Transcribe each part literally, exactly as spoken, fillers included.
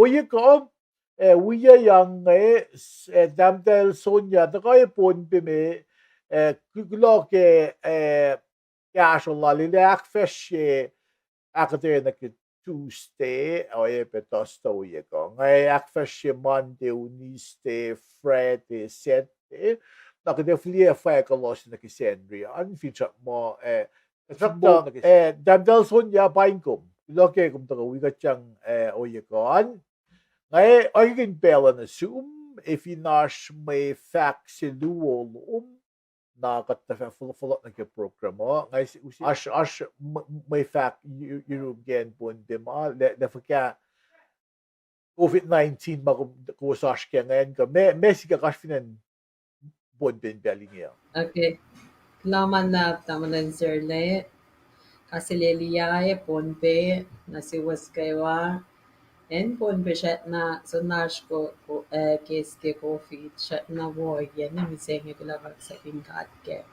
Ohiyac kuh, eh, wiyuck inge, eh, Tahmtahel Sonia tuhkuh Pohnpei me, eh, kuloh ke, eh, kahsruh lal el ahkfahsrye ahkuhtweyac nuh ke Tuesday, oacyacpac Thursday ohiyac kuh. Nga ahkfahsrye Monday, Wednesday, Friday, Saturday. Na kuht ac fihliyac fahk elos nuh ke Sacnri an, finsrak muh, eh, Tahmtahel Sonia, paing kom. Kuloh ke kom tuhkuh wi kuht yang, eh, ohiyac kuh an. Nga oakihn pacl uh nuh sum, ac fin oasr mwe fahk se luo lom, na kuht tuh fah fohlohk nuh ke program uh. Nga, oasr mwe fahk yurum ke acn Pohnpei ma, lah fuhkah COVID nineteen ma kowos oasr ke ingacn kuh meac sikyak oasr fin acn Pohnpei pacl inge uh. Okay. Kuloh ma luhlahp tamuhlwel Serle. Kaseleliyae Pohnpei nuh suwos kwewa. Acn Pohnpei srackna soenna oasr, eh, case ke COVID, srackna woiyac nuh mihsenge, kuloh kaksakihn God kac.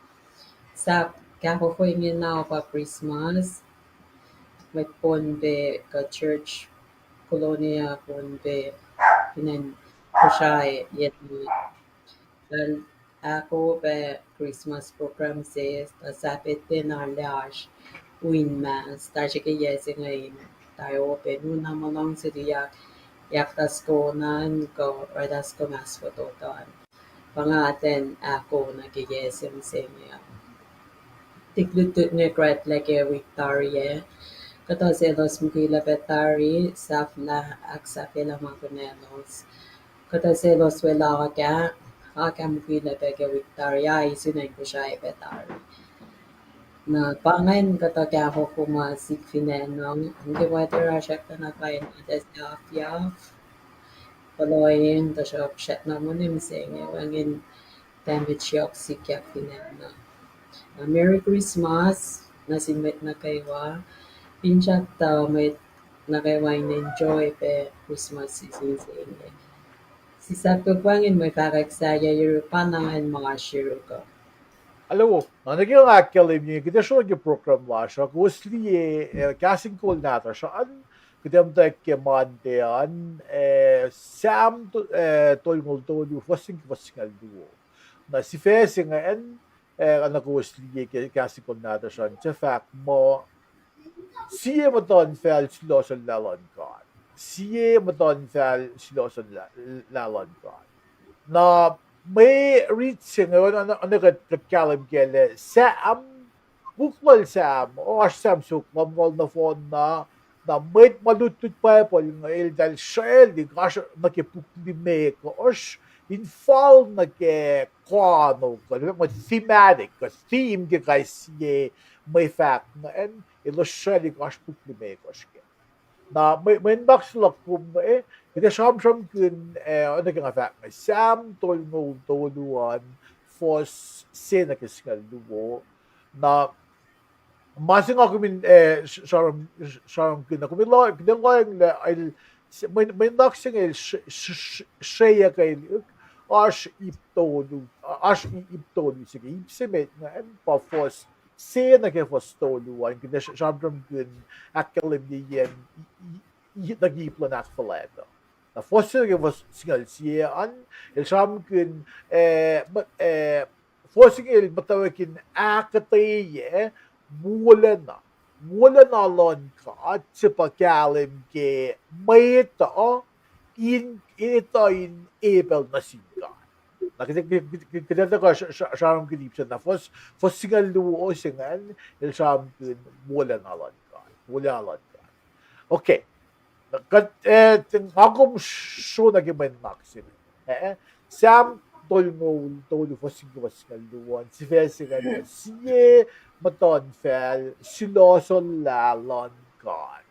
Sahp kahfofo ingena pa Christmas, mwet Pohnpei kuh church, Kolonia Pohnpei, fin acn Kosrae, ye ahkopac Christmas program se, tuh sahp etuh na lah oasr wi mask, tuh srihke yac se inge in tiac open, na ma luhngse tuyak, ahktask onan kuh oraclah soko mask fototo an. Pa nga ten ahkoo nuh ke yac se mihsenge. Tik lutlut inge kuht liki wik tari ah. Kuhtuh selos mukwilac pac tari, sahflah, ahksahfyelah ma kunaclos. Kuhtuh selos welah oak ah, oak ah mukwilac pac ke wik tari ah, isun acn Kosrae pac tari. Na pa ingacn kuhtuh kahfofo ma sik fin acn uh, nuh ke weather uh srackna na kain, na tiac sahfyaf, puhloheng, tuhsruhk srackna mone mihsenge, wacngihn damage yohk sikyak fin acn uh. Na Merry Christmas nuh sin mwet nuh kwewa, finsrak tuh mwet nuh kwewa in enjoy pac Christmas season se inge. Sislah tok wacngihn mwe fahkwack sahyac yuruh pa na ingacn ma oasr yuruk uh. Hello, na nuh ke nga ahkkahlwemye, kuht ac sro nuh ke program lasr uh, kowos liye, eh, Kahs in Kol nahtuhsr an, kuht ac muhtwacwacack ke Monday an, eh, Sam, eh, tolngoul tolu, fuhs se nuh ke fuhs singucul luo. Na sifac se ingacn, eh, na kowos liye ke Kahs in Kol nahtuhsr an, suc fahk muh, sie muhtuhnfacl sulohsohllah luhn God. Sie muhtuhnfacl sulohsohllah luhn God. Na mwe rit se inge, oacna kuht kahlwem kac lah Sam, puk lal Sam, oasr Sam soko lumngaul nohfohn na, na mwet ma lutlut Bible inge eltahl srwaclihk oasr nuh ke puk limekohsr, in fal nuh ke koano kuh, thematic kuh theme ke kais sie mwe fahk ingacn, elos srwaclihk oasr puk limekohsr kac. Na mwe nuhnak se luhk kom inge, kuht ac sramsramkihn, eh, oacna ke nga fahk inge, Sam tolngoul tolu an, fuhs se nuh ke singucul luo. Na ma se nga kom in, eh, sramsramkihn, na kom in lohacng lah el, mwe nuhnak se inge el sreyuckelihk, oasr ip tolu, oasr ip tolu se ke ip se met ingacn pa fuhs se nuh ke fuhs tolu an, kuht ac sramsramkihn ahkkahlwemyeyacn nuh ke ip luhn ahkfuhlwact uh. Na fuhs se nuh ke fuhs singucul sie an, el sramsramkihn, eh, fuhs inge el muhtwacwacack in ahkuhtweyac wolacna, wolacna luhn God se pa kahlwem ke mwet uh in etuh in epacl nuh sin God. Na kuht ac tuhkuh sramsramkihn ip se na fuhs singucul luo se ingacn, el sramsramkihn wolacna luhn God, wolacna luhn God. Okay. Kuht, eh, nga kom sro nuh ke mwe nuhnak se inge. Sam tolngoul tolu fuhs se nuh ke fuhs singucul luo an, sifac se ingacn, sie muhtuhnfacl sulohsohllah luhn God.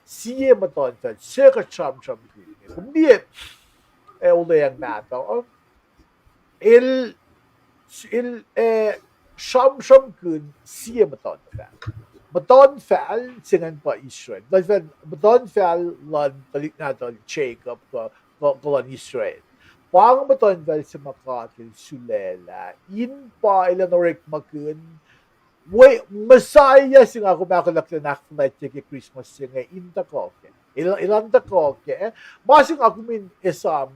Sie muhtuhnfacl, se kuht sramsramkihn inge. Kom liye, eh, olweacng mahtuh, el, el, eh, sramsramkihn sie muhtuhnfacl. Muhtuhnfacl se ingacn pa Israel. Muhtuhnfacl, muhtuhnfacl luhn tuhlihk nahtuhl Jacob kuh, kuh luhn Israel. Pa inge muhtuhnfacl se ma God el sulaclah in pa elan orekmakihn Messiah se nga kom ahkolah in ahkfuhlwactye ke Christmas se inge in tuhkuh kac. El, elan tuhkuh kac. Ma se nga kom in esam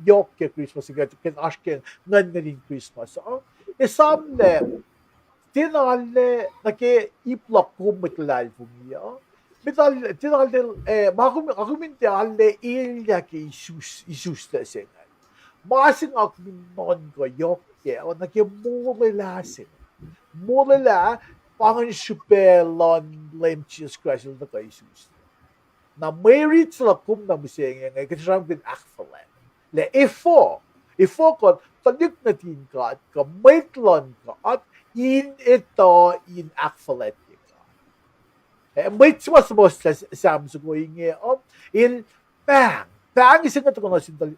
yohk ke Christmas, ke, ke oasr ke nguhnnguhn in Christmas uh, esamlah, tiac arlac nuh ke ip luhk kom mwet luhlahlfongi uh. Met arlac, tiac arlac, eh, ma kom, nga kom in tiac arlac elyah ke isus, isuslac se ingacn. Ma se nga kom in nuhnkuh yohk kac uh, nuh ke molwelah se. Molwelah, pa ingacn srihpac luhn Leum Jisus Kraist el tuhkuh isuslac. Na mwe rit se luhk kom na mihsenge inge, kuht sramsramkihn ahkfuhlwact. Lah efuh, efuh kuht tuhlihk nuhtin God, kuh mwet luhn God, in etuh in ahkfuhlwactye God. Eh, mwet se ma suhmuhslah Sam soko inge uh, el pahng, pahng se inge tuhkuh nuh sin tuhlihk,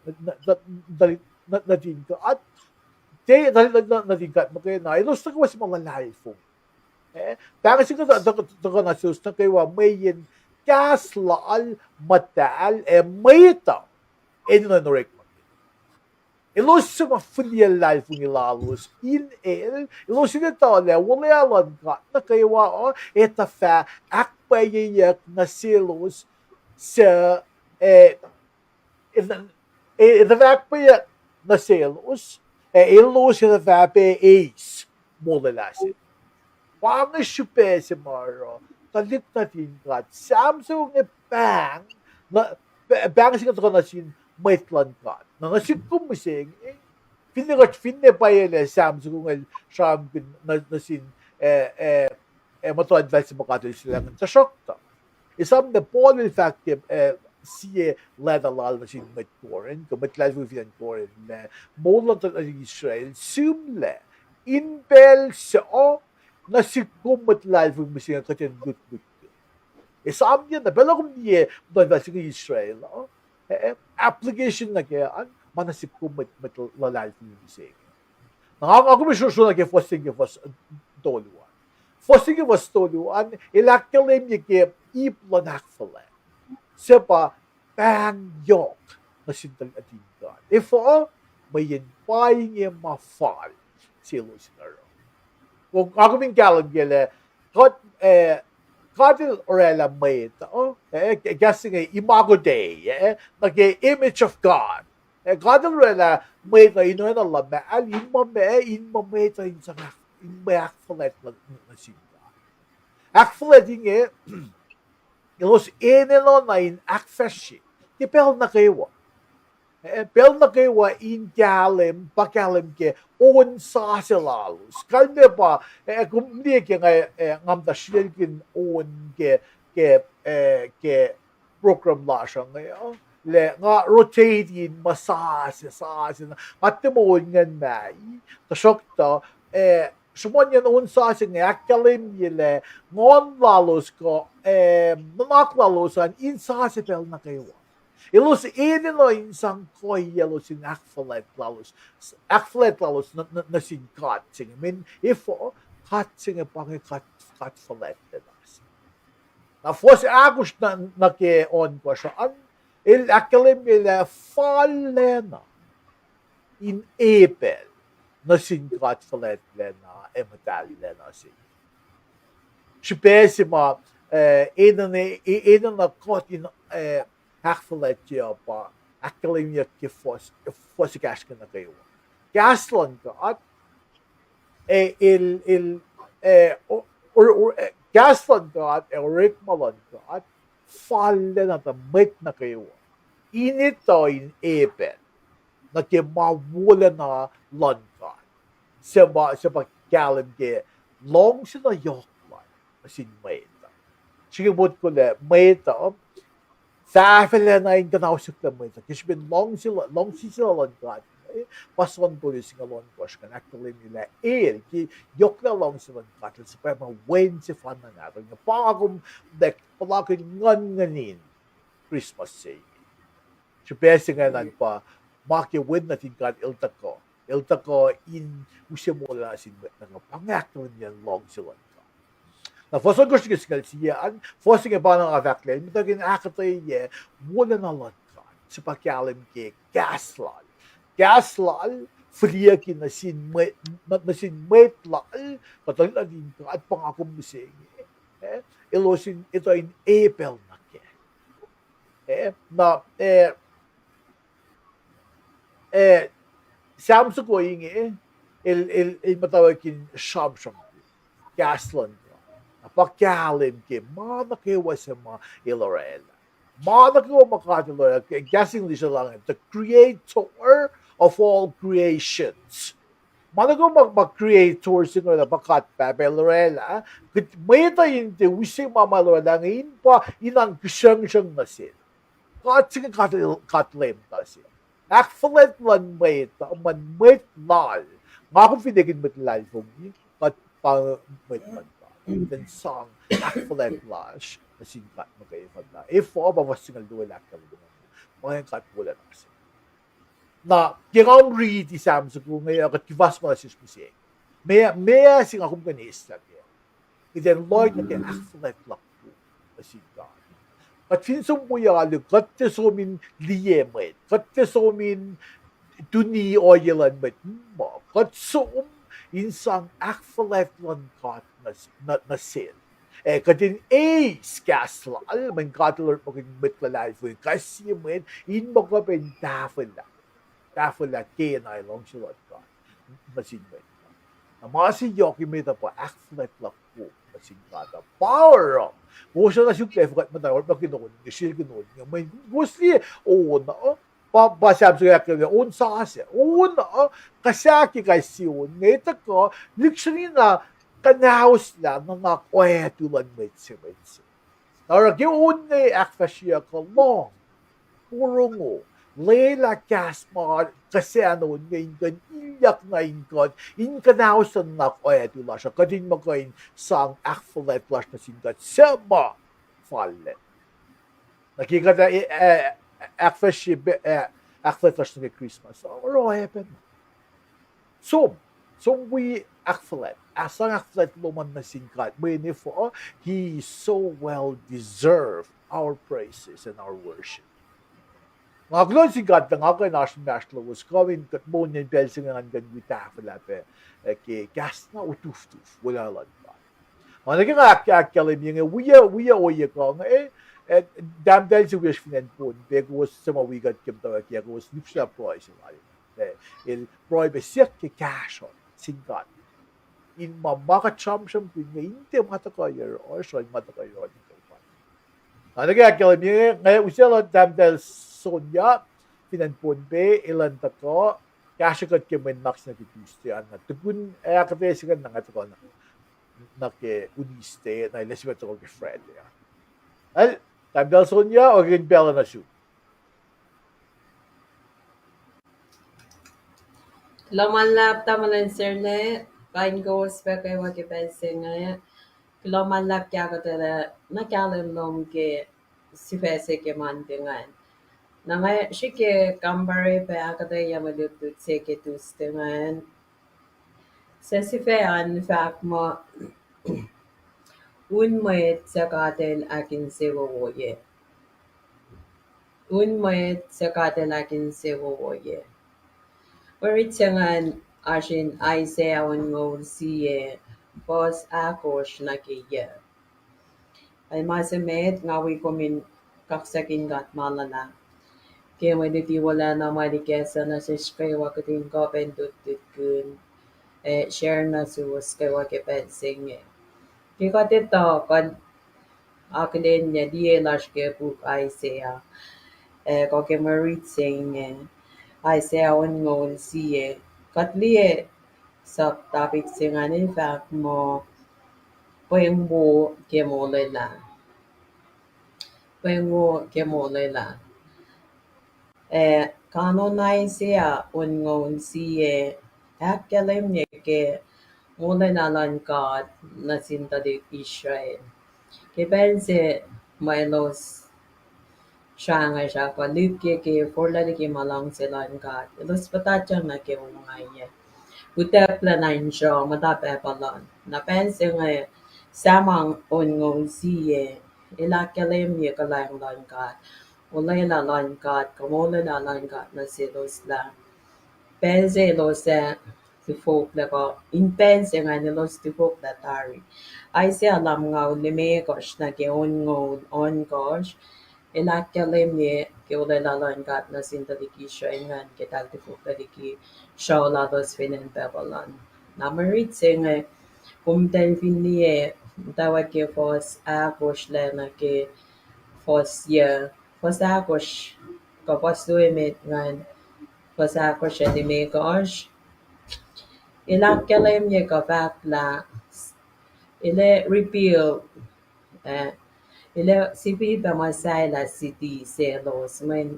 tuhlihk nuhtin God, tiac tuhlihk nuhtin God muhkwena, elos nuh kwewa se ma luhlahlfongi. Eh, pahng se inge tuhkuh nuh selos nuh kwewa mweyen kahs lal muhtahl ac mwet uh enenuh in orekmakihn. Elos suc ma fihliyac luhlahlfongi lalos in el, elos in etuh lah olwelah luhn God nuh kwewa uh ac tuhfah ahkpwacyeyuck nuh selos suc, eh, ac tuhfah ahkpwacyeyuck nuh selos, ac elos ac tuhfah pac eis molwelah se. Pa inge srihpac se ma oruh tuhlihk nuhtin God, Sam soko inge pahng, pahng se inge tuhkuh nuh sin mwet luhn God. Na nuh sihk kom mihsenge, finne kuht, finne pwacye lah Sam soko inge el sramsramkihn nuh sin, eh, eh, eh, muhtuhnfacl se ma God El sulaclah ingacn, tuhsruhktuh esam lah Paul el fahk ke, eh, sie leta lal nuh sin mwet Corinth, kuh mwet luhlahlfongi fin acn Corinth, lah moul luhn tuhlihk nuhtin Israel sihmlac in pacl suc nuh sihk kom mwet luhlahlfongi mihsenge kuht in lutlut. Esamyac na pacl uh kom liye muhtuhnfacl se inge Israel uh, eh, application nuh kac an ma nuh sihk kom mwet, mwet luhlahlfongi mihsenge. Na nga, nga kom in sro, sro nuh ke fuhs se inge ke fuhs tolu an. Fuhs se inge ke fuhs tolu an el ahkkahlwemye ke ip luhn ahkfuhlwact, suc pa pahng yohk nuh sin tuhlihk nuhtin God. Efuh? Mweyen pa inge ma fal selos in oruh. Nga kom in kahlwem ke lah God, eh, God El orwaclah mwet uh, eh, kahs se inge imago Dei, eh, nuh ke image of God. Eh, God El orwaclah mwet uh in oacna luhmahl, in muh ma, in muh mwet uh in sang ahk-, in mwe ahkfuhlwact nuh sin God. Ahkfuhlwact inge elos enenuh na in ahkfahsrye ke pacl nuh kwewa. Eh, pacl nuh kwewa in kahlwem, pa kahlwem ke on sasuc lalos. Kalmac pa, eh, kom liye ke nga, eh, nga muhta srihkaclkihn on ke, ke, eh, ke program lasr uh inge uh, lah nga rotate in ma sasuc, sasuc na, nga tiac muh on ingacn mahi, tuhsruhktuh, eh, sruhmuhnyacn on sasuc inge ahkkahlwemye lah nguhn lalos kuh, eh, nuhnak lalos an in sasuc pacl nuh kwewa. Elos enenuh in sang kuhiyaclos in ahkfuhlwact lalos, ahkfuhlwact lalos nuh, nuh, nuh sin God se inge. Mweyen efuh? God se inge pa inge God, God fuhlwactlacna se. Na fuhs ahkosr nuh, nuh ke ohnkohsr an, el ahkkahlwemye lah fallacna in epacl nuh sin God fuhlwactlacna ac muhtahllacna se. Srihpac se ma, eh, enenuh, e-, enenuh kuht in, eh, ahkfuhlwactye uh pa ahkkahlwemyeyuck ke fuhs, fuhs ekahsr inge nuh kwewa. Kahs luhn God, eh, el, el, eh, o-, o-, o-, eh, kahs luhn God ac orekma luhn God fallacna tuh mwet nuh kwewa in etuh in epacl nuh ke ma wolacna luhn God, suc ma, suc pa kahlwem ke luhngse na yohk lal nuh sin mwet uh. Srihke motko lah mwet uh fahfahlacna in kuhnahosyucklah mwet uh ke srihpen luhngse, luhngse se luhn God, eh, pa John tolu singucul ohnkohsr ingacn ahkkahlwemye lah el ke yohklah luhngse luhn God, el suhpwacma Wen sefanna nahtuhl. Pa nga kom, lah, puhlakihn nguhnnguhn in Christmas se inge. Srihpac se ingacn pa ma ke Wen nuhtin God el tuhkuh, el tuhkuh in use moul lal nuh sin mwet nuh kwewa, pa inge ahkkahlwemyeyacn luhngse luhn God. Na fuhs ohnkohsr nuh ke singucul sie an, fuhs inge pa na nga fahk lah el muhtwacwacack in ahkuhtweyac wolacna luhn God, suc pa kahlwem ke kahs lal. Kahs lal fihliyucki nuh sin mwet, nuh, nuh sin mwet lal, kuh tuhlihk nuhtin God, pa nga kom mihsenge, eh, elos in etuh in epacl nuh kac. Eh, na, eh, eh, Sam soko inge, el, el, el muhtwacwacack in sramsram kahs luhn God. Na pa kahlwem ke ma nuh kwewa se ma el orwaclah. Ma nuh kwewa ma God el orwaclah, ke kahs English uh lah inge, the creator of all creations. Ma nuh kwewa ma, ma creator se inge orwaclah, pa God Pahpah el orwaclah, kuht mwet uh in tiac use ma ma el orwaclah inge in pa in an kihsruhngsruhng nuh sel. God se inge God, God Leum se. Ahkfuhlwact luhn mwet uh, mweyen mwet lal. Nga kom fin ekihn mwet luhlahlfongi, kuht pa mwet luhn God. Kuht in sang ahkfuhlwact lasr nuh sin God muhkwena. Efuh? Pa fuhs singucul luo el ahkkahlwemye. Ma inge God wolacna se. Na, ke nga riti Sam soko inge, kuht kihfasma nuh sesr mihsenge. Meac, meac se nga kom kuh in eislah kac? Kuht in lohng nuh ke ahkfuhlwact luhk nuh sin God. Kuht fin som wi alu, kuht tiac som in liye mwet, kuht tiac som in tuni ohiyac luhn mwet, ma kuht som in sang ahkfuhlwact luhn God nuh, nuh, nuh sel. Eh, kuht in eis kahs lal, mweyen God el orekmakihn mwet luhlahlfongi, kais sie mwet, in muh kuh pac in tahfwelah, tahfwelah kena ac luhngse luhn God nuh sin mwet. Na ma se yohk emet uh pa ahkfuhlwact luhk nuh sin God uh pa oruh, kowos na suk lah efuh kuht muhta orekmakihn on inge, srihkakihn on inge, mweyen kowos liye on uh, pa, pa Sam soko ahkkahlwemye on sasuc, on uh, kuh sahk ke kais sie on inge tuhkuh lihksreni na kuhnaoslah nuhnak oactu luhn mwet se, mwet se. Na oruh ke on inge ahkfahsryeyuck uh, lohng, porongo, lwelah kahs ma kuhsahn on inge in kuh in ilyak nuh in kuht in kuhnaoslah nuhnak oactu lasr uh, kuht in muh kuh in sang ahkfuhlwact lasr nuh sin God suc ma fal lac. Na ke kuht, eh, eh, ahkfahsrye, eh, ahkfuhlwact lasr nuh ke Christmas uh, oruh oacpacna som, som wi ahkfuhlwact, ah, sang ahkfuhlwact lom an nuh sin God, mweyen efuh, he so well deserve our praises and our worship. Nga kuloh nuh sin God lah nga kuh in oasr inmahsrlowos, kuh in kuht monin pacl se inge ngan kuh in wi tahfwelah pac, eh, ke kahs na utuftuf wolacna luhn God. Nga nuh ke nga ahk-, ahkkahlwemye inge, wi, wi ohiyac kuh inge, eh, tahmtahel se wiyacsr fin acn Pohnpei, kowos suc ma wi kuht ke muhtwacwacack ah, kowos lihpsrelah pruhe se lal. Eh, el pruhe pac siyuck ke kahsruh sin God in ma, ma kuht sramsramkihn inge in tiac ma tuhkuh yohrohsr, in ma tuhkuh yohrohl nuh kwewa. Nga nuh ke ahkkahlwemye inge, nga usalah tahmtahel Sonya fin acn Pohnpei, elan tuhkuh kahsruh kuht ke mwe nuhnak se nuh ke Tuesday an, na tukun ahkuhtweyac se ingacn na nga tuhkuh nuh, nuh ke Wednesday, na el ac sifilpac tuhkuh ke Friday ah. Al, tahmtahel Sonya, orekmakihn pacl uh nuh sum. Kuloh ma luhlahp tamuhlwel Serle, kain kowos pac kwewa ke pacl se inge. Kuloh ma luhlahp ke ahkuhtweyac nuh kahlwem lom ke sifac se ke Monday ingacn. Na nga srihke kampare pac ahkuhtweyac mwe lutlut se ke Tuesday ingacn. Suc sifac an fahk muh, un mwet suc God el ahkinsewowoye. Un mwet suc God el ahkinsewowoye. Mwe rit se ingacn oasr in Isaiah onngoul sie, fuhs ahkosr nuh ke yuc. Ac ma se met, nga wi kom in kaksakihn God ma luhlahp ke mwe luti wolacna ma El ikacslah nuh sesr kwewa, kuht in kuh pac in lutlutkihn ac share nuh suwos kwewa ke pacl se inge. Ke kuht etuh, kuht akihlen liye lasr ke puk Isaiah, ac kuh ke mwe rit se inge, Isaiah onngoul sie, kuht liye sub-topic se ingacn in fahk muh, pweng wo ke molwelah. Pweng wo ke molwelah. Ac kanon Isaiah onngoul sie ahkkahlwemye ke molwelah luhn God nuh sin tuhlihk Israel. Ke pacl se ma elos srangesr ah kuh lihpye ke forlah liki ma luhngse luhn God, elos puhtatyang nuh ke ongaiyac. Utucklac nuh in sruh muhta Babylon. Na pacl se inge Sam onngoul sie, el ahkkahlwemye kuhlwacng luhn God, olwelah luhn God, kuh molwelah luhn God nuh selos lah pacl se elos ac tufoklah kuh in pacl se ingacn elos tufoklah tari. Isaiah lumngaul limekohsr nuh ke onngoul ohnkohsr, El ahkkahlwemye ke olwelah luhn God nuh sin tuhlihk Israel ingacn ke eltahl tufuk tuhlihk sruoh lalos fin acn Babylon. Na mwe rit se inge, kom tiac fin liye, muhtwacwacack ke fuhs ahkosr lac nuh ke fuhs yac, fuhs ahkosr, kuh fuhs luo emet ngan, fuhs ahkosr ac limekohsr. El ahkkahlwemye kuh fahk lah, el ac rebuild, eh, el ac sifilpac muhsahllah city selos, mweyen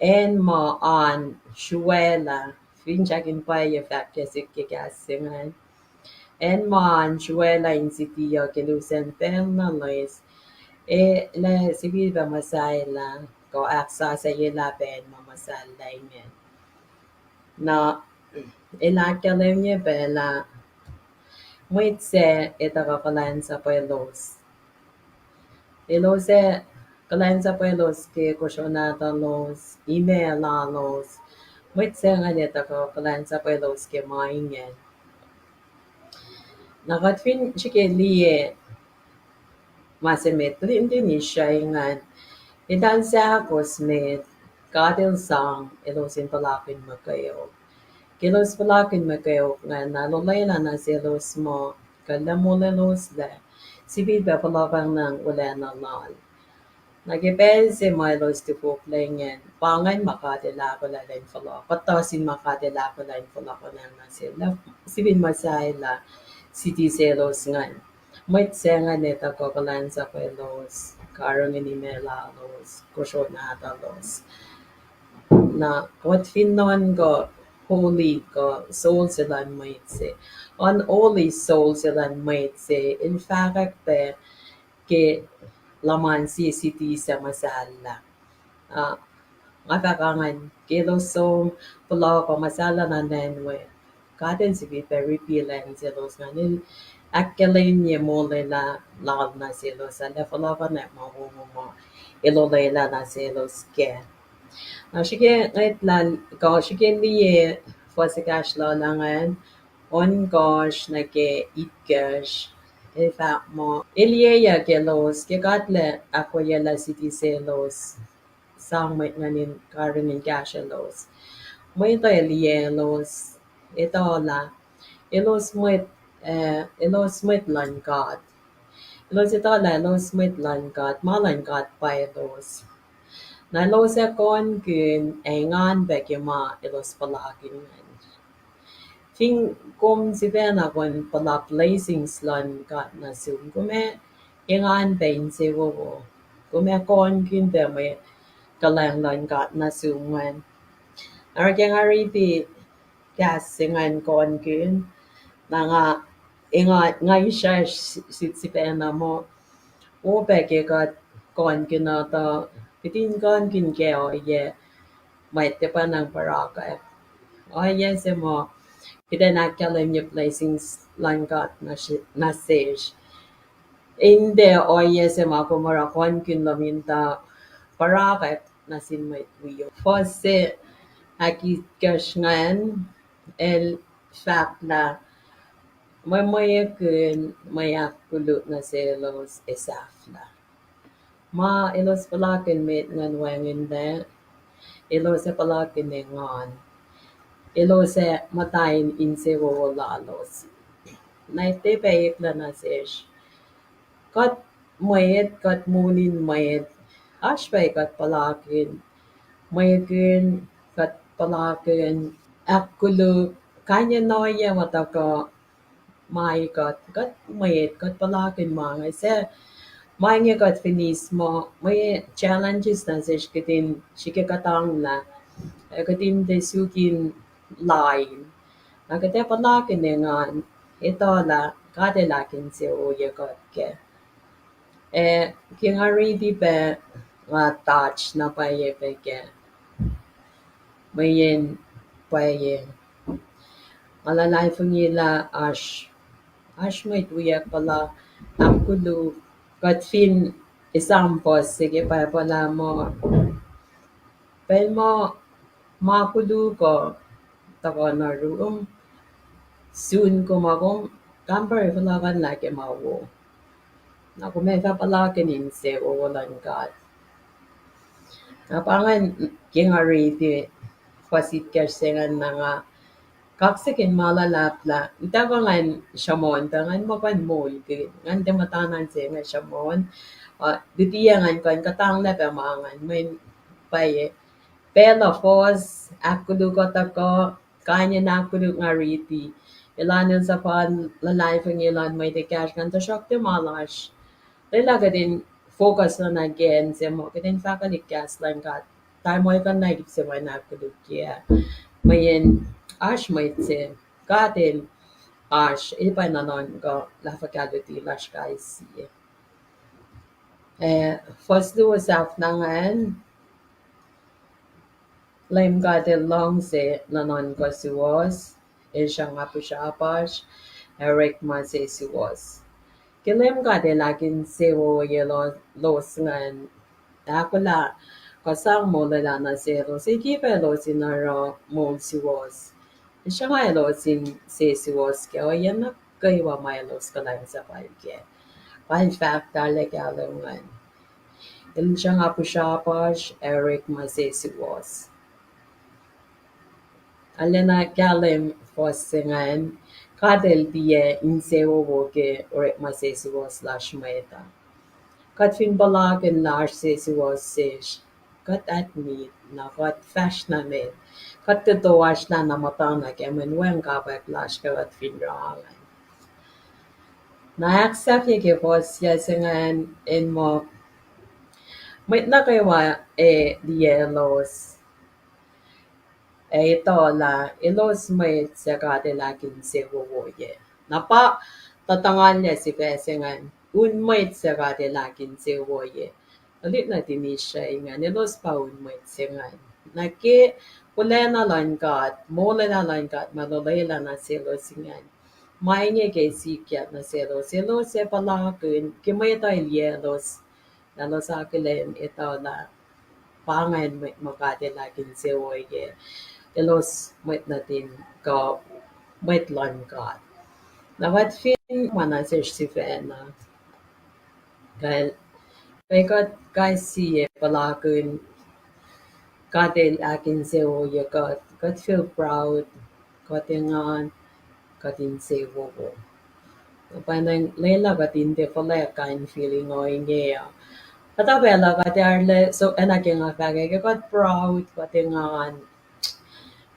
acn ma oan sruwaclah, finsrak in pwacye fahk ke sik ke kahs se ingacn. Acn ma oan sruwaclah in city uh ke lusen pacl na loes, el ac sifilpac muhsahllah, kuh ahksasucyelah pac acn ma muhsahllah ingacn. Na el ahkkahlwemye pac lah mwet sac ac tuhkuh kuhlwacnsapwelos. Elos ac kuhlwacnsapwelos ke kosro nahtuhlos, imac lalos. Mwet sac ingacn ac tuhkuh kuhlwacnsapwelos ke ma ingacn. Na kuht fin srihke liye ma se met, tuhlihk nuhtin Israel ingacn, eltahl sahkos met, God El sang elos in puhlakihn muhkweok. Ke elos puhlakihn muhkweok ingacn, na El olwelah nuh selos muh kuh lah molweloslac, sifilpac fohlohkihnyang wolacna Lal. Na ke pacl se ma elos tufuk lac ingacn, pa ingacn ma God El ahkolah elan fohlohk, kuhtuh sin ma God El ahkolah in fohlohkihnyang nuh sel, sifil muhsahllah city selos ingacn. Mwet sac ingacn ac tuhkuh kuhlwacnsapwelos, karihngihn imac lalos, kosro nahtuhlos. Na kuht fin nuhnkuh holy kuh soul se luhn mwet se, unholy soul se luhn mwet se, el fahkwack pac ke luhman sie city suc muhsahllah. Ah, nga fahk ingacn, ke elos som puhla kuh muhsahllah nuh acn we, God El sifilpac rebuild acn selos ingacn, El ahkkahlwemye molwelah Lal nuh selos, El ac fohlohkihnyuck ma wowo ma El olwelah nuh selos kac. Na srihke ngwetlah, kuh srihke liye fuhs ekahsr lal ingacn, ohnkohsr nuh ke itkohsr, el fahk muh, el liyeyuck elos ke God El ahkwoyelah city selos, sang mwet ingacn in karihngihn kahsrwelos. Mwet uh liye elos, etuh lah elos mwet, eh, elos mwet luhn God. Elos etuh lah elos mwet luhn God, ma luhn God pa elos. Na elos ac kohnkihn ac engan pac ke ma elos puhlakihn ingacn. Fin kom sifacna kom puhla blessings luhn God nuh sum, kom ac engan pac insewowo. Kom ac kohnkihn pac mwe kuhlwacng luhn God nuh sum ingacn. Oruh ke nga riti kahs se ingacn, kohnkihn, na nga, nga isrwacsr sifacna muh, opac ke kuht kohnkihn uh tuh, kihtin kohnkihn ke ohiyac mwet tiac pwacnwacng puhrakwack. Ohiyac se ma kuht in ahkkahlwemye blessings luhn God nuh sesr, in tiac ohiyac se ma kom oruh kohnkihn lom in tuh puhrakwack nuh sin mwet wiyuck. Fuhs se ahkitkohsr ingacn, el fahk lah, mwe mwekihn mwe ahkkoluk nuh selos ac sahflah. Ma elos puhlakihn met ingacn wacngihnlac, elos ac puhlakihn engan. Elos ac muhta in insewowo lalos. Na tiac pac eklac nuh sesr. Kuht mwet, kuht moul in mwet, oasr pac kuht puhlakihn mwekihn, kuht puhlakihn ahkkoluk, kain in ohiyac ma tuhkuh ma kuht, kuht mwet, kuht puhlakihn ma inge, suc ma inge kuht fin eis muh mwe challenges nuh sesr, kihtin srihke kuhtanglah, ac kihtin tiac suk in lain. Na kuht ac puhlakihn engan, etuh lah God El ahkinsewowoye kuht kac. Ac ke nga riti pac, nga touch na pwacye pac kac. Mweyen pwacye, nga luhlahlfongi lah oasr, oasr mwet wiyuck puhla ahkkoluk, kuht fin esam fuhs se ke Bible ah muh, pacl ma ma koluk uh tuhkuh nuh yurum, sun kom, kom kampare fohlohkihn lah ke ma wo. Na kom ac fah puhlakihn insewowo luhn God. Na pa ingacn ke nga riti fuhs itkohsr se ingacn na nga kaksakihn ma luhlahp lah utuckuh ngan sruhmuhn tuh ngan muh kuh in moulkihn, ngan tiac muhtana se inge sruhmuhn. Uh, luti ngan kuh in kuhtanglah pac ma ingacn, mweyen pwacye pacl uh fuhs, ahkkoluk uh tuhkuh, kain in ahkkoluk nga riti. Elan el suhpwacl luhlahlfongi luhn mwet ekahsr ingacn, tuhsruhktuh ma lasr, lwelah kuht in focus luhn again se muh kuht in fahkwelihk kahs luhn God. Tamuhlwel kuh na ip se ma in ahkkolukye. Mweyen oasr mwet se, God el oasr, el pa nuhnuhnkuh lah fuhkah luti lasr kais sie. Eh, fuhs luo sahflah ingacn, Leum God el luhngse nuhnuhnkuh suwohs, el sruhnga pihsrapasr, ac orekma sesuwohs. Ke Leum God el ahkinsewowoye lo-, los ingacn, ahkolah kuh sang molwelah nuh selos, el kipac elos in oruh moul suwohs. El sruhnga elos in sesuwohs ke ohiyac nuh kwewa ma elos kuhlwacnsapuhl kac. Pa el fahk tahlac kahlwem ingacn. El sruhnga pihsrapasr ac orekma sesuwohs. Arulacna kahlwem fuhs se ingacn, God el tiac insewowo ke orekma sesuwohs lasr mwet uh. Kuht fin puhlakihn lah oasr sesuwohs sesr, kuht admit na kuht fahsr nuh met. Kuht tiac toasrlah na muhtana ke mweyen wacngihn kapwack lasr ke kuht fin oruh ingacn. Na ahksahfye ke fuhs se ingacn in muh, mwet nuh kwewa ac liye elos, ac etuh lah elos mwet suc God el ahkinsewowoye. Na pa tuhtuhngalyac sifac se ingacn, un mwet suc God el ahkinsewowoye. Tuhlihk nuhtin Israel ingacn, elos pa un mwet se ingacn. Na ke wolacna luhn God, molwelah luhn God ma el olwelah nuh selos ingacn, ma inge ke sikyak nuh selos, elos ac puhlakihn ke mwet uh el liye elos, elos akihlen etuh lah pa ingacn mwet ma God el ahkinsewowoye, elos mwet nuhtin kuh mwet luhn God. Na kuht fin ma na sesr sifacna, kal, ke kuht kais sie puhlakihn God el ahkinsewowoye kuht, kuht feel proud, kuht engan, kuht insewowo. Pa ingacn lwelah kuht in tiac fuhlweack kain feeling uh inge uh. Kuhtuh pacl uh kuht arlac, so, acna ke nga fahk ke kuht proud, kuht engan,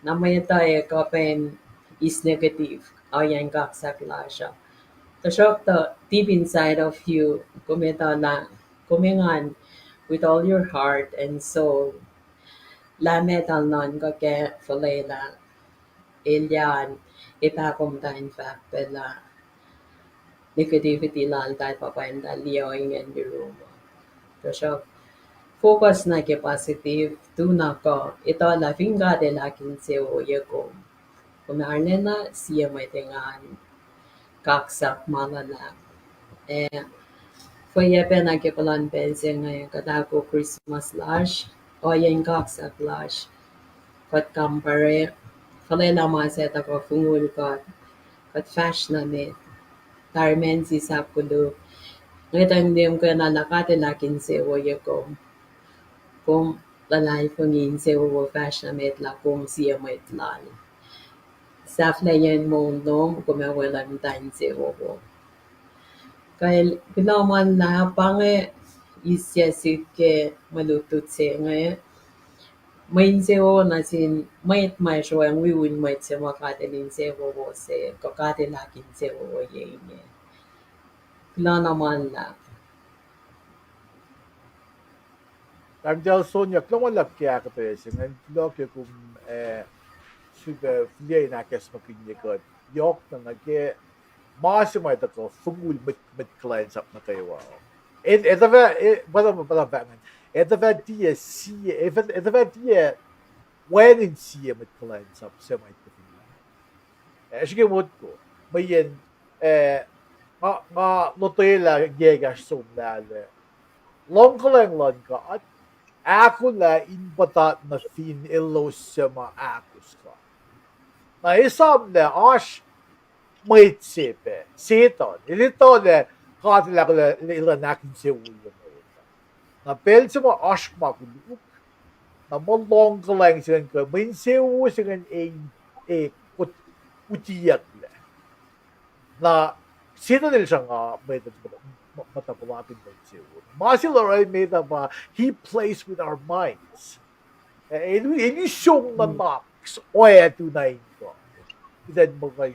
na mwet uh ac kuh pac eis negative ohiyacn kaksak lasr uh. Tuhsruhktuh deep inside of you, kom etuh lah kom engan with all your heart and soul lah metal nuhnkuh kac fuhlwelah, el an, epa kom tuh in fahk pac lah negativity laltahl pa pwacntahl liye ohingacn yurum uh. Tuhsruhk focus na ke positive, tu na kuh etuh lah fin God el ahkinsewowoye kom, kom arulacna sie mwet engan, kaksak ma luhlahp. Eh, fweyac pacna ke puhlan pacl se inge kuht ahkoo Christmas lasr, ohiyacn kaksak lasr, kuht kampare, fuhlwelah ma se tuhkuh fongul kuht, kuht fahsr nuh met, tari ma sisap koluk, ngwetacng liye kom kena lah God el ahkinsewowoye kom. Kom luhlahlfongi insewowo, fahsr nuh met lah kom sie mwet lal. Sahflahiyacn moul lom, kom ac weluhl muhta insewowo. Kal kuloh ma luhlahp, pa inge isyacn sihk ke mwe lutlut se inge. Mwe insewowo nuh sin mwet ma sroacng wi un mwet se ma God el insewowo se, kuh God el ahkinsewowoye inge. Kuloh na ma luhlahp. Tamuhlwel Sonya, kuloh ma luhlahp ke ahkuhtweyac se ingacn, kuloh ke kom, eh, sifilpac fihliyac in ahkacsmakihnye kuht yohk na nuh ke ma se ma tuhkuh fongul mwet, mwet kuhlwacnsap nuh kwewa. Etuh, etuh fah, eh, pa, pa, pa, pa ingacn. Etuh fah tiac sie, etuh fah, etuh fah tiac wacngihn sie mwet kuhlwacnsap se ma tuhkuh fongul. Eh, srihke motko. Mweyen, eh, nga, nga lotwelah yac ekahsr somlah ah, luhngkuhlwacng luhn God ahkolah in puhtat nuh fin elos suc ma ahkos God. Na esamlah oasr mwet se pac, Setuhn. El etuh lah God el ahkolah elan ahkinsewowoye mwet. Na pacl se ma oasr ma koluk, Na muh lohng kuhlwacng se ingacn kuh mwe insewowo se ingacn e, e, utiyucklac. Na Setuhn el sruhnga mwet, muhta puhlakihn mwe insewowo. Ma se el oruh met uh pa, he plays with our minds. El, el som nuhnak oactuna in kuh. Kuht in muh kuh in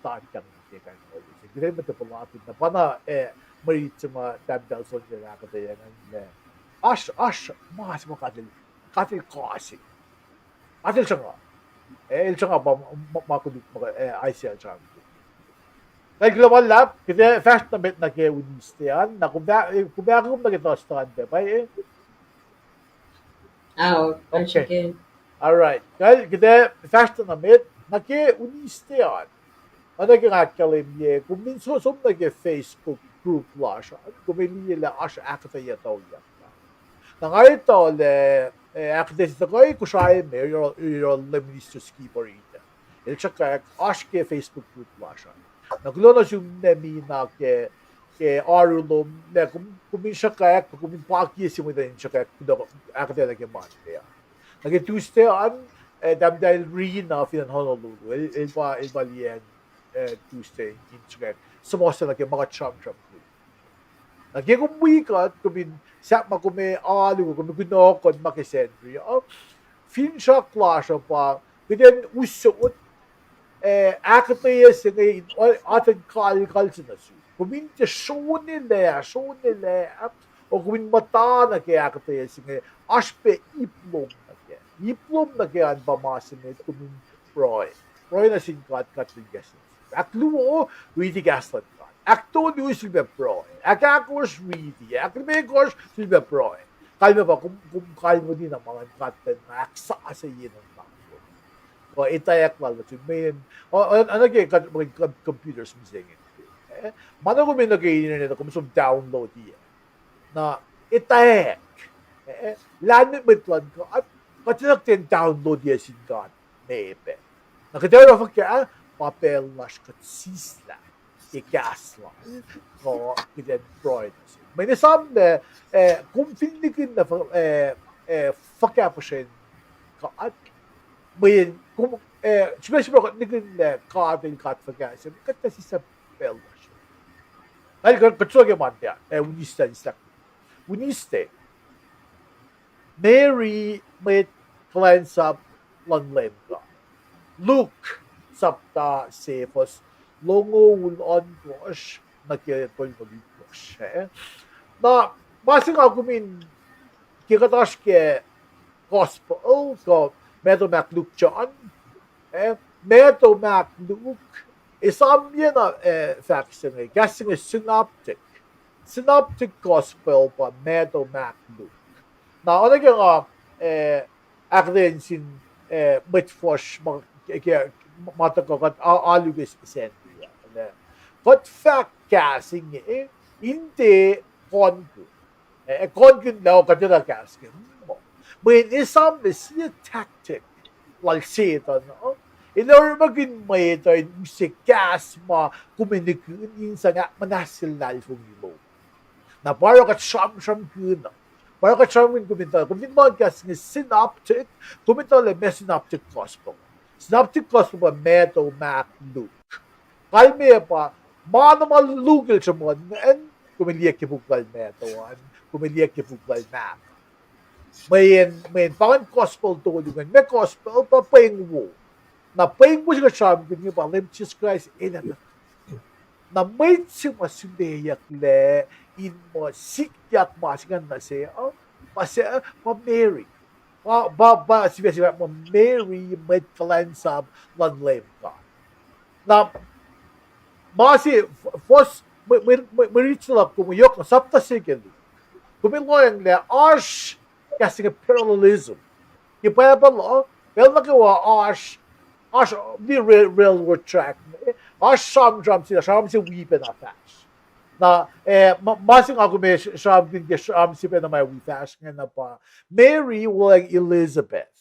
tatkang ke kain in kuh se. Kuht in muhta puhlakihn na pa na, e, mwe rit se ma tahmtahel Son se ahkuhtweyac ingacn lah, oasr, oasr ma se ma God el, God el kuh se. God el sruhnga. E, el sruhnga pa ma, ma koluk ma, e, Isaiah el sruhnga. Kal kuloh ma luhlahp, kuht ac fahsr nuh met nuh ke Wednesday an, na kom ac, e, kom ac ahkkweye nuh ke Thursday an pac, pwacye? All right. Kal kuht ac fahsr nuh met nuh ke Wednesday an. Oacna ke nga ahkkahlwemye, kom fin so, som nuh ke Facebook group lasr an, kom ac liye lah oasr ahkuhtweyac tuyak. Na nga etuh lah, e, ahkuhtweyac se tuhkuh Kosrae me, yohrohl Lay Minister Skipper Ita. El sruhkwack, oasr ke Facebook group lasr an. Na kuloh nuh sum Nemina ke, ke oaru lom, lah kom, kom in sruhkwack, kom in pakiyac se mwet in sruhkwack, kuloh, ahkuhtweyac nuh ke Monday an. Na ke Tuesday an, e, tahmtahel Rina fin acn Honolulu, el, el pa, el pa liyacacng, e, Tuesday in sruhkwack suhmuhslah nuh ke ma kuht sramsramkihn. Na ke kom wi kuht, kom in sahp ma kom ac alu, kom in kunohkohn ma ke Sacnri uh, finsrak lasr uh pa, kuht in usot, e, ahkuhtweyac se inge in, o-, atacn kalkal se nuh sum. Kom in tiac sronelac, sronelac, o kom in muhta nuh ke ahkuhtweyac se inge, oasr pac ip lom nuh kac. Ip lom nuh kac an pa ma se met kom in pruhe. Pruhe nuh sin God, God lin kahs. Ahkluo, riti kahs luhn God. Ahktolu, sulpac pruhe. Ahkahkosr, riti. Ahklimekohsr, sulpac pruhe. Kalmac pa kom, kom kalweni na ma luhn God pacna ahksasucye nuhnak lom. Kuh etwacack lal nuh sum, mweyen, o, o, oacna ke kuht, mweyen com-, computers mihsenge. E, ma na kom in nuh ke internet, kom som download-i. Na etwacack, e, lahlmwetmwet luhn God, kuht enenuh kuht in download-i sin God me pac. Na kuht ac oruh fuhkah, pa pacl lasr kuht sislah ke kahs lal, kuh kuht in pruhe nuh sel. Mweyen esam lah, e, kom fin nikihn lah, e, e, fuhkah puhsren God, mweyen kom, e, srihpac srihpac kuht nikihn lah God el God fuhkah se, kuht ac sislah pacl lasr. Na el kuht, kuht sruok ke Monday, e, Wednesday, Wednesday. Mary mwet kuhlwacnsap luhn Leum God. Luke sapta se fuhs longoul ohnkohsr nuh ke tolngoul itkohsr. Na ma se nga kom in, ke kuht oasr ke gospel kuh Matthew, Mark, Luke, John, e, Matthew, Mark, Luke, esamyacna, e, fahk se inge, kahs se inge synoptic. Synoptic gospel pa Matthew, Mark, Luke. Na oacna ke nga, e, ahkuhtweyac sin, e, mwet fuhsr ma, ke, ma tuhkuh kuht a-, alu ke Sacnri ah, kuht fahk kahs inge in tiac kohnkihn. E, kohnkihn lah kuht etuh kahs ke, mweyen esam lah sie tactic lal Setuhn uh, el orekmakihn mwet uh in use kahs ma kom ac nikihn in sang ahkmuhnahsye luhlahlfongi lom. Na pa oruh kuht sramsramkihn uh. Pa oruh kuht sramsramkihn, kom in etuh, kom fin lohng kahs inge synoptic, kom in etuh lah meac synoptic gospel. Synoptic gospel pa Matthew, Mark, Luke. Kalmac pa, ma na ma Luke el sruhmuhn ingacn, kom ac liye ke puk lal Matthew an, kom ac liye ke puk lal Mark. Mweyen, mweyen pa ingacn gospel tolu ingacn, ma gospel pa pweng wo. Na pweng wo se kuht sramsramkihn inge pa Leum Jisus Kraist el ac na mwet se ma suleyucklac in muh sikyak ma se ingacn nuh se uh, pa se, pa Mary. Pa, pa, pa sifac se ma Mary mwet kuhlwacnsap luhn Leum God. Na ma se, fuhs, mwe, mwe, mwe, mwe rit se luhk kom yohk na sapta se ke Luke, kom ac lohacng lah oasr kahs se inge parallelism. Ke Bible uh, pacl nuh kwewa oasr, oasr, rail-, railroad track, oasr sramsram se, sramsram se wi pacna fahsr. Na, e, ma, ma se nga kom ac sramsramkihn ke sramsram se pacna ma wi fahsr ingacn pa Mary wuhlweacng Elizabeth.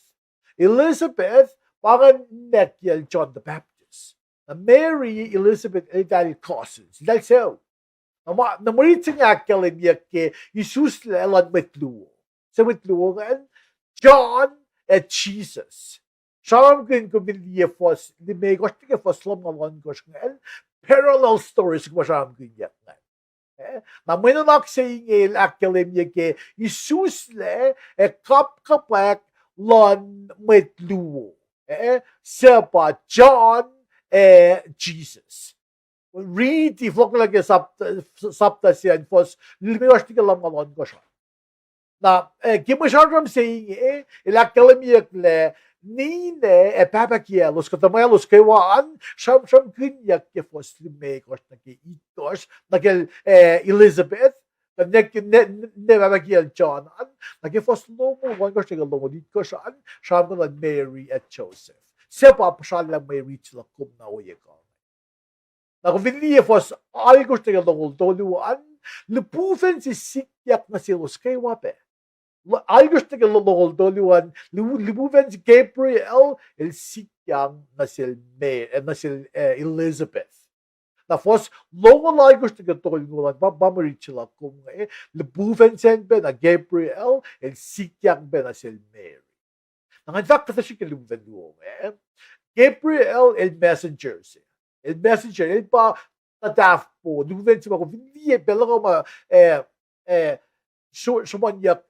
Elizabeth pa ingacn ninac kiyacl John the Baptist. Na Mary, Elizabeth eltahl cousins, eltahl sucu. Na ma, na mwe rit se inge ahkkahlwemyeyuck ke isuslac luhn mwet luo. Suc mwet luo ingacn? John, ac Jesus. Sramsramkihn kom fin liye fuhs limekohsr nuh ke fuhs lumngaul ohnkohsr ingacn, parallel stories kom sramsramkihnyuck ingacn. Eh, na mwe nuhnak se inge el ahkkahlwemye ke isuslac ac kapkapwack luhn mwet luo. Eh, suc pa John ac Jesus. Riti fohlohklah ke sapta, sapta se an fuhs limekohsr nuh ke lumngaul ohnkohsr an. Na, eh, ke mwe sramsram se inge, eh, el ahkkahlwemyeyuck lah ninac ac pahpah kiyaclos, kuh tuhmwaclos kwewa an, sramsramkihnyuck ke fuhs limekohsr nuh ke itkohsr, nuh ke, eh, Elizabeth, kuh ne, ne, ne pahpah kiyacl John an, nuh ke fuhs longoul ohnkohsr nuh ke longoul itkohsr an, sramsramkihn luhn Mary ac Joseph. Suc pa puhsrallah mwe rit se luhk kom na ohiyac kuh. Na kom fin liye fuhs alkosr nuh ke longoul tolu an, lipufacn se sikyak nuh selos kwewa pac. Alkosr nuh ke longoul tolu an, lipufacn se Gabriel el sikyak nuh sel, nuh sel, eh, Elizabeth. Na fuhs longoul alkosr nuh ke tolngoul an, pa, pa mwe rit se luhk kom inge, lipufacn sacn pacna Gabriel el sikyak pac nuh sel Mary. Na ngan fahk kuhtuh srihk ke lipufacn luo inge. Gabriel el messenger se. El messenger, el pa tuhtahfpo, lipufacn se ma kom fin liye pacl luhk ma, eh, eh, sruhmuhnyuck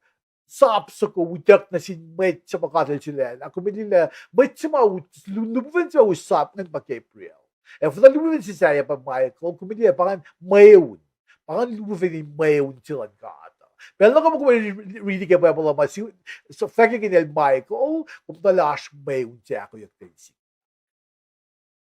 sap soko utuck nuh sin mwet se ma God el sulaclah. Kom liye lah mwet se ma, lipufacn se ma us sap ingacn pa Gabriel. Ac fuhna lipufacn se sahyac pa Michael, kom liye pa ingacn mweun. Pa ingacn lipufacn in mweun se luhn God. Pacl nuh kom, kom riti ke Bible ma, fahkyuck inel Michael, kom tuh lah oasr mweun se ahkoeyuck ten sik.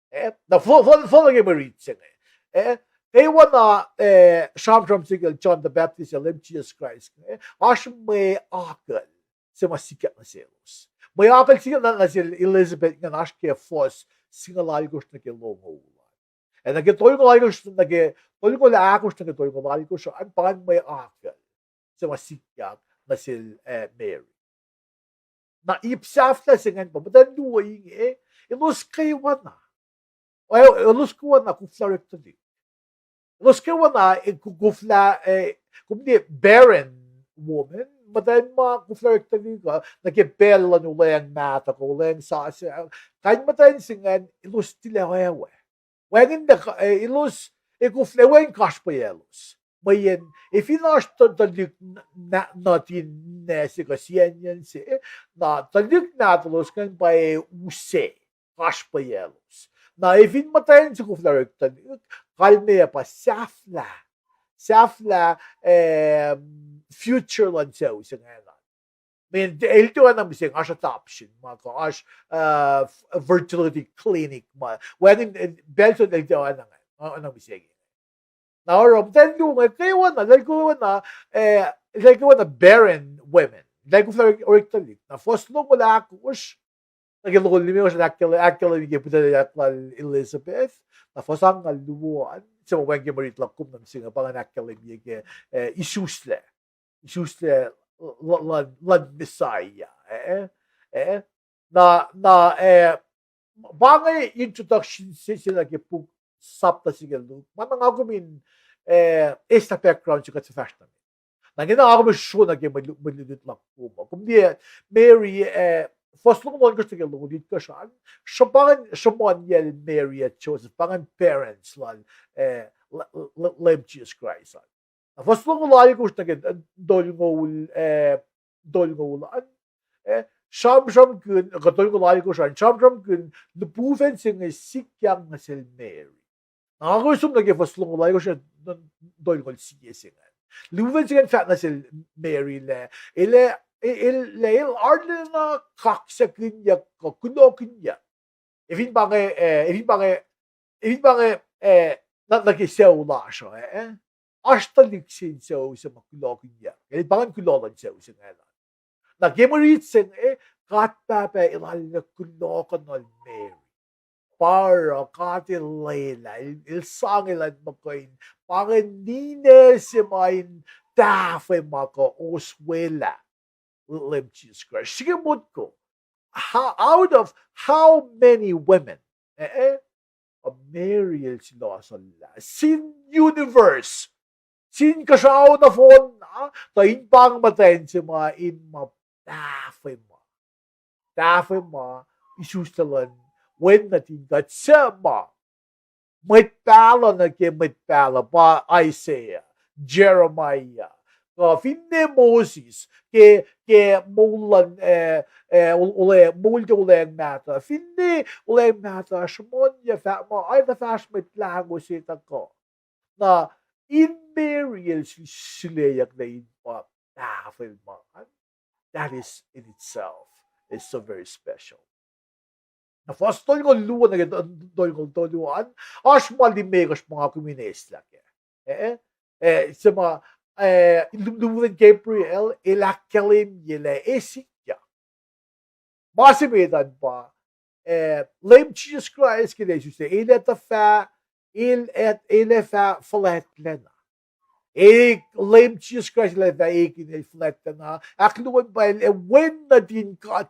Eh, na fo-, fo-, fohlohk ke mwe rit se inge. Eh, kwewana, eh, sramsram se kacl John the Baptist ac Leum Jesus Christ inge, oasr mwe akucl se ma sikyak nuh selos. Mwe akucl sikyak nuh, nuh sel Elizabeth ingacn oasr ke fuhs singucul alkosr nuh ke longoul an. Ac nuh ke tolngoul alkosr, nuh ke tolngoul ahkosr nuh ke tolngoul alkosr an, pa ingacn mwe akucl se ma sikyak nuh sel, eh, Mary. Na ip sahflah se ingacn pa muhtwacn luo inge, elos kwewana. Elos kwewana koflah orek tuhlihk. Elos kwewana, eh, koflah, eh, kom liye barren woman, muhtwacn ma koflah orek tuhlihk uh, nuh ke pacl luhn olweacng mahtuh kuh olweacng sasuc, kain muhtwacn se ingacn elos tilac oawe. Wacngihn, eh, elos, eh, koflah, wacngihn kasrpweyac elos. Mweyen, eh, fin oasr tuhlihk nuhtin ninac se kuh siyacnyacn se, na tuhlihk nahtuhlos ingacn pa, eh, use kasrpweyac elos. Na eh fin muhtwacn se koflah orek tuhlihk, kalmeyac pa sahflah, sahflah, eh, future luhn sucu se ingacn. Mweyen el tiac oacna mihsenge, oasr adoption ma kuh oasr, uh, fertility clinic ma. Wacngihn, eh, pacl se el tiac oacna, oacna mihsenge. Na oruh muhtwacn luo inge kwewana, eltahl kwewana, eh, eltahl kwewana barren women. Eltahl koflah orek tuhlihk. Na fuhs longoul ahkosr nuh ke longoul limekohsr an ahkkahlwemye ke pihtuclyak lal Elizabeth. Na fuhs angngaul luo an, se ma wacngihn ke mwe rit luhk kom nuh mihsenge, pa ingacn ahkkahlwemye ke, eh, isuslac. Isuslac luhn, luhn Messiah, eh? Eh? Na, na, eh, pa inge introduction se, se nuh ke puk sapta se ke Luke. Ma na nga kom in, eh, eis na background se kuht fahsr nuh met. Na ingena nga kom in sro nuh ke mwe lu-, mwe lutlut luhk kom uh. Kom liye Mary, eh, fuhs longoul ohnkohsr nuh ke longoul itkohsr an, sruhpan, sruhmuhnyacl Mary ac Joseph, pa ingacn parents lal, eh, Leum Jesus Christ an. Na fuhs longoul alkosr nuh ke, eh, tolngoul, eh, tolngoul an, eh, sramsramkihn, kuh tolngoul alkosr an, sramsramkihn lipufacn se inge sikyak nuh sel Mary. Na nga kom som nuh ke fuhs longoul alkosr, eh, tolngoul sie se ingacn. Lipufacn se ingacn fahk nuh sel Mary lah, el, el, el, el arulacna kaksakihnyuck kuh kulohkihnyuck. Efin pa inge, eh, efin pa inge, efin pa inge, eh, nuh, nuh ke sucu lasr uh, eh, oasr tuhlihk se in sucu se ma kulohkihnyuck. El pa ingacn kuloh luhn sucu se ingacn. Na ke mwe rit se inge, God Pahpah el arulacna kuloh kuh nuhl Mary. Pa oruh God el lwelah, el, el sang elan muhkwena pa inge ninac se ma in tahfwelah ma kuh oswelah Leum Jesus Christ. Srihke motko, out of how many women, eh, eh, Mary el sulohsohlah sin universe, sin kuhsrao nohfohn na, tuh in pang muhtwacn se ma in ma tahfwelah. Tahfwelah isuslac luhn Wen nuhtin God suc ma mwet pahluh nuh ke mwet pahluh pa Isaiah, Jeremiah, kuh finne Moses ke, ke moul luhn, eh, eh, ol-, ole-, moul ke olweacng mahtuh. Finne olweacng mahtuh, sruhmuhnyuc fahk muh, ac tuh fahsr mwet lahngo se tuhkuh. Na in Mary el sul-, suleyucklac in pa tahfwelah. That is in itself is so very special. Na fuhs tolngoul luo nuh ke to-, tolngoul tolu an, oasr ma limekohsr ma nga kom in eislah kac. Eh, eh, se ma, eh, lum-, lumutin Gabriel, el ahkkahlwemye lah e sikyak. Ma se met an pa, eh, Leum Jisus Kraist ke el isuslac, el ac tuhfah, el ac, el ac fah fuhlwactlacna. E, Leum Jisus Kraist el ac fah ekihn el fuhlwactlacna, ahkluo pa el ac Wen nuhtin God,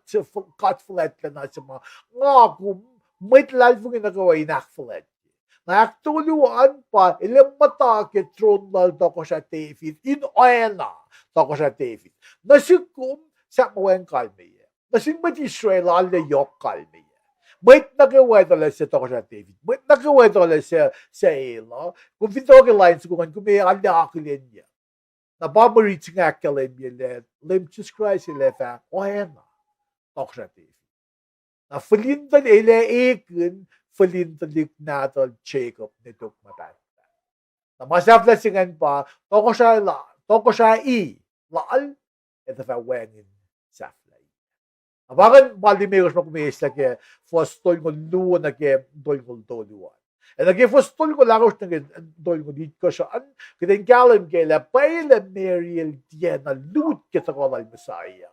God fuhlwactlacna se ma nga kom mwet luhlahlfongi nuh kwewa in ahkfuhlwactye. Na ahktolu an pa el ac muhta ke tron lal Tohkohsrah David in oacna Tohkohsrah David. Nuh sihk kom, sahp ma wacngihn kalmeyac. Nuh sin mwet Israel arlac yohk kalmeyac. Mwet nuh kwewa etuh lah suc Tohkohsrah David. Mwet nuh kwewa etuh lah suc, suc el uh. Kom fin tuhkuh ke lain soko ingacn, kom ac arlac akihlenyuck. Na pa mwe rit se inge ahkkahlwemye lah Leum Jisus Kraist el ac fah oacna Tohkohsrah David. Na fihlin tuhlihk, el ac ekihn fihlin tuhlihk nahtuhl Jacob ne tok ma pahtpaht. Na ma sahflah se ingacn pa tohkohsrah la-, tohkohsrah i lal, ac tuh fah wacngihn sahflahiyac. Na pa ingacn ma limekohsr ma kom eislah ke fuhs tolngoul luo nuh ke tolngoul tolu an. Ac nuh ke fuhs tolngoul ahkosr nuh ke tolngoul itkohsr an, kuht in kahlwem kac lah pwacye lah Mary el tiacna lut ke tuhkuh lal Messiah.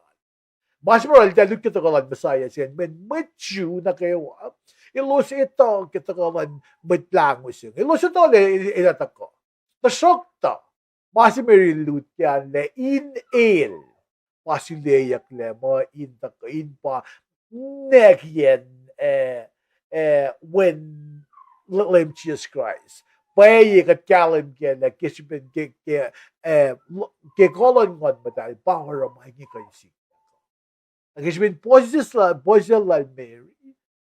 Ma se ma el tiac lut ke tuhkuh luhn Messiah se ingacn, mweyen mwet Jew nuh kwewa, elos etuh ke tuhkuh luhn Mwet Lahngo se inge. Elos etuh lah el, el ac tuhkuh. Tuhsruhktuh, ma se Mary el lut ke an lah in el pa suleyucklac muh in tuhkuh, in pa nwackiyacn, eh, eh, Wen L-, Leum Jisus Kraist. Pwacye kuht kahlwem kac lah ke srihpen ke, ke, eh, l-, ke kuh luhn Nguhn Muhtahl pa oruh ma inge kuh in sikyak. Na ke srihpen puhsisacl, puhsisacl lal Mary,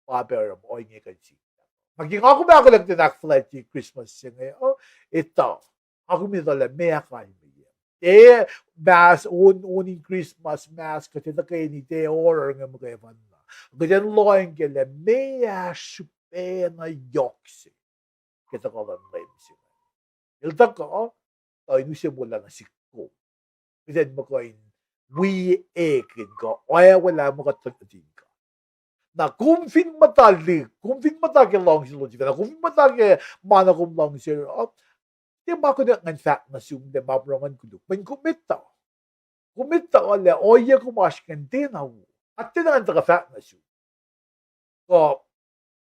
pa pac oruh ma inge kuh in sikyak. Na ke nga kom ahkolah kuht in ahkfuhlwactye Christmas se inge, uh, etuh, nga kom etuh lah meac kalmeyac. Tiac mas on, on in Christmas mas kuht ac tuhkweni tiac oruh inge muhkwena. Kuht in lohng kac lah meac srihpacna yohk se ke tuhkuh luhn Leum se inge. El tuhkuh, tuh in use moul lal nuh sihk kom. Kuht in muh kuh in wi ekihn kuh oacwacack muh kuht tuhlihk nuhtin God. Na kom fin muhta lihk, kom fin muhta ke luhngse lom sifacna, kom fin muhta ke ma na kom luhngse, uh, tiac ma kunohkohn ngan fahk nuh sum lah ma porongo in koluk. Mweyen kom etuh. Kom etuh lah ohiyac kom oasr ingacn tiacna wo. Kuht tiacna ngan tuhkuh fahk nuh sum, kuh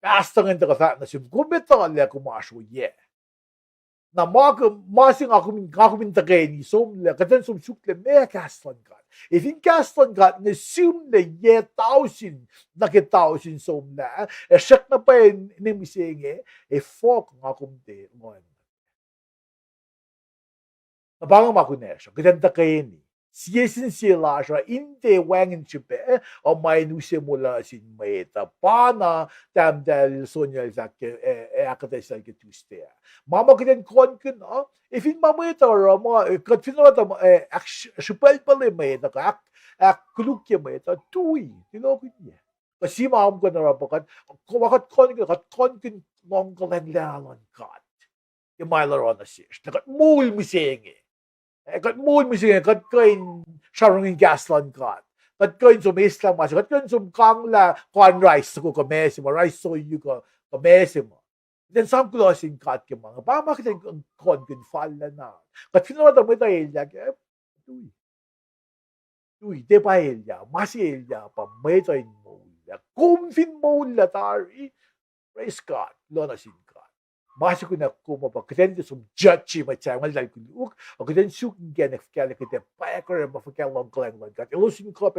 pastor ingacn tuhkuh fahk nuh sum, kom etuh lah kom oasr ohiyac. Na ma, ma se nga kom in, nga kom in tuhkweni somlah, kuht in som suk lah meac kahs luhn God. Ac fin kahs luhn God inge sihmlac yac tausin nuh ke tausin somlah, ac srackna pwacye ne mihsenge, ac fohk nga kom tiac lohacng. Na pa inge ma kunacsr uh, kuht in tuhkweni. Sie sin sie lasr uh in tiac wacngihn srihpac uh ma in use moul lal nuh sin mwet uh. Pa na tahmtahel Sonia el fahk ke, eh, ahkuhtweyac sel ke Tuesday ah. Ma ma kuht in kohnkihn uh, ac fin ma mwet uh oruh ma, eh, kuht fin oruh tuh, eh, ahk-, srihpaclpacl mwet uh, kuh ahk-, ahkkolukye mwet uh, tui, tilokihnyac. Kuh sie ma kom kuh in oruh pa kuht, kuht kohnkihn, kuht kohnkihn luhng kuhlwacng luhn God ke ma el oruh nuh sesr, lah kuht moul mihsenge. Eh, kuht moul mihsenge, kuht kuh in sramsramkihn kahs luhn God. Kuht kuh in som eslah ma se, kuht kuh in som kanglah kuh in rais soko kuh ma se ma, rais soyu kuh, kuh ma se ma. Kuht in sang kuloh sin God ke ma inge, pa ma kuht in kohnkihn fal lacna. Kuht fin oruh tuh mwet uh elyah kac, tui. Tui, tiac pa elyah, ma se elyah pa mwet uh in moul lah. Kom fin moul lah tari, praise God, kuloh nuh sin God. Ma se kunac kom uh pa kuht in tiac som judge mwet sahyac, ma eltahl koluk, a kuht in suk inkacnek fuhkah lah kuht ac pwacye kuh oruh ma fuhkah luhng kuhlwacng luhn God. Elos in kuh